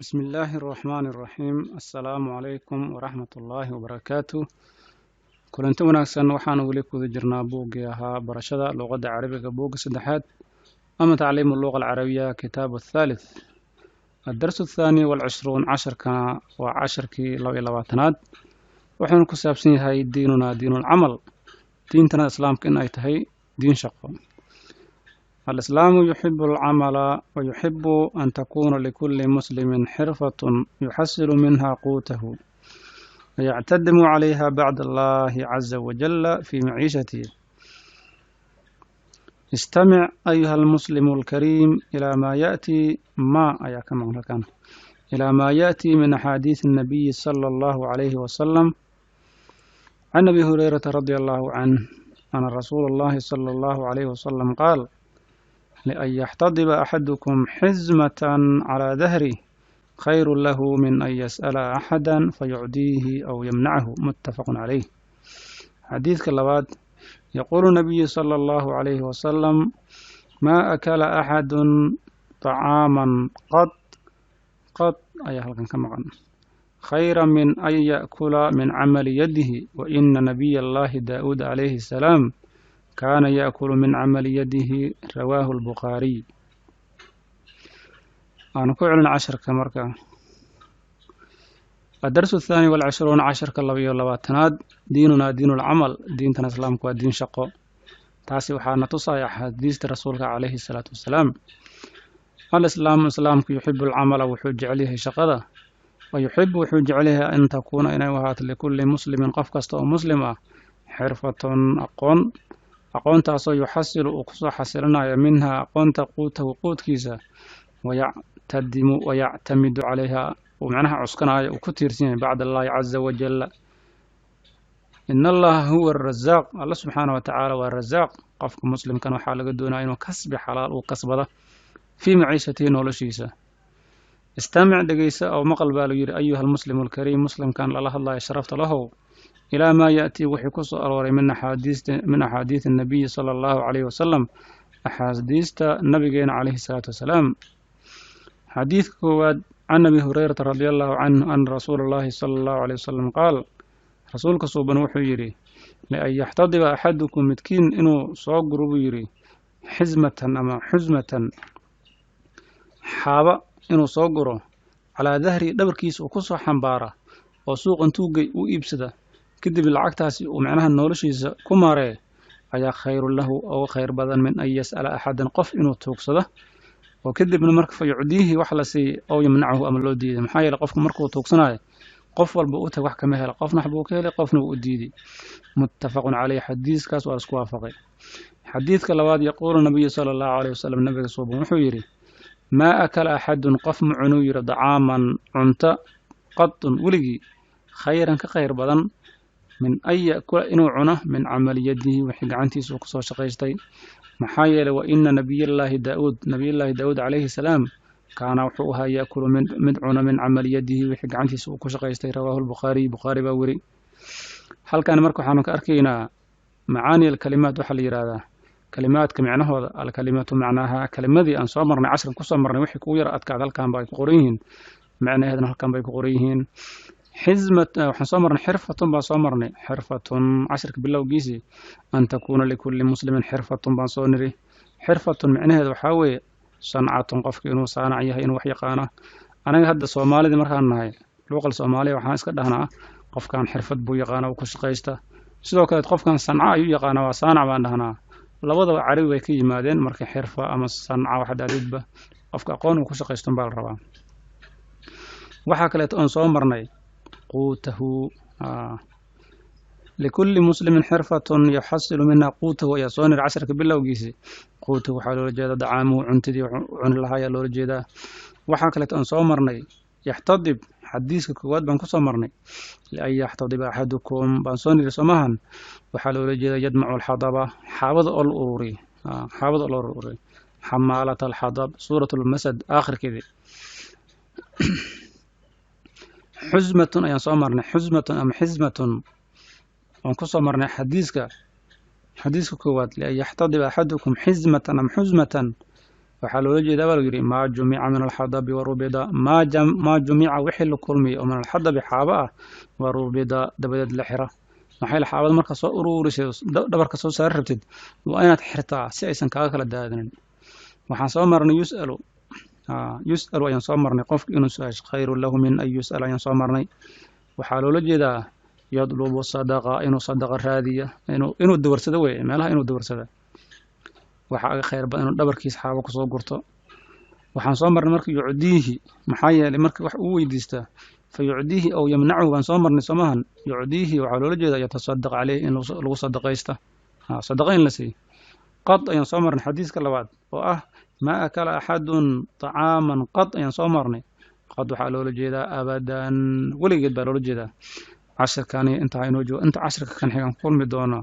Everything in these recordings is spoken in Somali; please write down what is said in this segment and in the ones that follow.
بسم الله الرحمن الرحيم. السلام عليكم ورحمة الله وبركاته. Kulanti wanaagsan. Waxaanu weli kuda jirnaa buuggii ahaa barashada luqadda Carabiga, buugga saddexaad ama tacliimu اللغة العربية، كتاب الثالث، الدرس الثاني والعشرون. Casharkana waa casharkii 22aad, wuxuuna ku saabsan yahay ديننا دين العمل, diintana Islaamka in ay tahay diin shaqo. الإسلام يحب العمل ويحب أن تكون لكل مسلم حرفة يحصل منها قوته ويعتدم عليها بعد الله عز وجل في معيشته. استمع أيها المسلم الكريم إلى ما يأتي ما أيا كما كان إلى ما يأتي من أحاديث النبي صلى الله عليه وسلم. عن أبي هريرة رضي الله عنه أن رسول الله صلى الله عليه وسلم قال: لأن يحتطب أحدكم حزمة على ظهره خير له من أن يسأل أحدا فيعطيه أو يمنعه. متفق عليه. حديث اللباد: يقول النبي صلى الله عليه وسلم: ما أكل أحد طعاما قط قط أي halkan ka maqan خيرا من أن يأكل من عمل يده، وإن نبي الله داود عليه السلام كان يأكل من عمل يده. رواه البخاري. Aanu ku celin casharka marka. الدرس الثاني والعشرون, casharka 22aad, ديننا دين العمل, diintana Islaamku waa diin shaqo. Taasi waxaa na tusaya axaadiista Rasuulka calayhi salaatu wasalaam. الإسلام, Islaamku, يحب العمل, wuxuu jecel yahay shaqada, ويحب, wuxuu jecel yahay, أن تكون, inay u ahaato, لكل مسلم, qof kasta oo muslim ah, حرفة, aqoon, aqoontaasoo يحصل, uu kusoo xasilinayo, منها, aqoonta, قوته, quudkiisa, ويعتدم ويعتمد عليها, uu macnaha cuskanaayo, uu ku tiirsan yahay, بعد الله عز وجل. إن الله هو الرزاق, Alla subxaana wa tacaala waa Rasaaq. Qofka muslimkan waxaa laga doonaya inuu kasbi xalaal uu kasbada في معيشته, noloshiisa. استمع, dhegeysa oo maqal baa lu yidhi, أيها المسلم الكريم, muslimkan lala hadlayo sharafta lahow, إلى ما يأتي, wixii ku soo arooray, من أحاديث النبي صلى الله عليه وسلم, axaadiista nabigeena calayhi salaatu wasalaam. Xadiidka koowaad: عن أبي هريرة رضي الله عنه أن رسول الله صلى الله عليه وسلم قال, rasuulka suuban wuxuu yidhi: لأن يحتطب أحدكم, midkiin inuu soo guro buu yidhi, حزمة ama حزمة, xaaba inuu soo guro, على ظهره, dhabarkiisa uu kusoo xambaara, oo suuq intuu gey u iibsada, kadib lacagtaasi uu macnaha noloshiisa ku maaree, ayaa خير له, uga khayr badan, من أن يسأل أحدا, qof inuu tuugsado, oo kadibna marka فيعطيه, wax la siiy, أو يمنعه, ama loo diiday. Maxaa yeele, qofku markuu tuugsanayo qof walba u tag wax kama hela, qofna wax buu ka helay, qofna wuu u diiday. متفق عليه, xadiiskaas waa isku waafaqay. Xadiidka labaad: يقول النبي صلى الله عليه وسلم, nabiga suuban wuxuu yidhi: ما أكل أحد, qof ma cunuu yidhi, طعاما, cunto, قط, weligii, خيرا, ka khayr badan, من أن يأكل, inuu cuno, من عمل يده, wixii gacantiisa uu kusoo shaqaystay. Maxaa yeelay, وإن نبي الله داود, nabiyullaahi Daawuud calayhi salaam, كان, wuxuu ahaa, يأكل, mid cuna, من عمل يده, wixii gacantiisa uu ku shaqaystay. رواه البخاري, Bukhaari baa weri. Halkan marka waxaanu ka arkaynaa معاني الكلمات, waxaa la yidhahdaa kalimaadka micnahooda, الكلمة معناها. Kelimadii aan soo marnay, casharkan kusoo marnay, wixii kugu yar adkaada halkan ba ay ku qoran yihiin, macnaheedna halkan bay ku qoran yihiin. حزمة waxaan soo marnay, حرفة baan soo marnay, حرفة casharka bilowgiisii, أن تكون لكل مسلم حرفة baan soo niri. حرفة micnaheeda waxaa weeye صنعة, qofka inuu saanac yahay, inuu wax yaqaana. Anaga hadda Soomaalidii markaan nahay, luuqal Soomaaliya, waxaan iska dhahnaa qofkan xirfad buu yaqaana, uu ku shaqaysta. Sidoo kale qofkan sanca ayuu yaqaana, waa saanac baan dhahnaa. Labadaba Carabi bay ka yimaadeen. Marka حرفة ama sanca waxa dhaadidba, qofka aqoon uu ku shaqaysto baa la rabaa. Waxaa kaleeto oon soo marnay قوته. لكل مسلم حرفة يحصل منها قوته ayaa soo niri casharka bilowgiisii. قوته waxaa loola jeedaa طعامه, cuntadii cuni lahaa ayaa loola jeedaa. Waxaa kaleeto oon soo marnay يحتطب, xadiiska koowaad baan kusoo marnay. لأن يحتطب أحدكم baan soo niri, soomahan? Waxaa loola jeedaa يجمع الحطب, xaabada oo la ururiy, xaabada oo la ururiy, حمالة الحطب, suurat lmasad aakhirkeedii. حزمة ayaan soo marnay, حزمة ama حزمة oon kusoo marnay xadiiska koowaad. لأن يحتطب أحدكم حزمة ama حزمة. Waxaa loola jeedaa baa lagu yidhi maa jumica min alxadabi warubida, maa jumica wixii la kulmiyey oo min alxadabi xaaba ah, warubida dabadeed la xira. Maxay xaabada markaa soo uruurisay dhabarka soo saari rabtid waa inaad xirtaa si aysan kaaga kala daadinin. Waxaan soo marnay yus'alu, yus'alu ayaan soo marnay, qofka inuu su-aasho khayrun lahu min an yus'al ayaan soo marnay. Waxaa loola jeedaa yadlubu sadaqa, inuu sadaqa raadiya, inuu dawarsado weeye, meelaha inuu dawarsada waxaa aga khayr badan inuu dhabarkiisa xaabo kusoo gurto. Waxaan soo marnay marka yucdiihi, maxaa yeelay marka wax uu weydiistaa fa yucdiihi aw yamnacuhu baan soo marnay soomahan. Yucdiihi waxaa loola jeedaa yatasadaq caleyh, in lagu sadaqaysta, sadaqa in la siiyo. Qad ayaan soo marnay xadiiska labaad oo ah maa akala axadun طacaaman qad ayaan soo marnay. Qad waxaa loola jeedaa abadan, weligeed baa loola jeedaa. Cashirkani intaa inoo joogo, inta cashirka kan xigan kulmi doono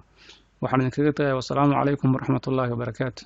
waxaan idinkaga tagaya wasalaamu calaykum waraxmat ullaahi wabarakaatu.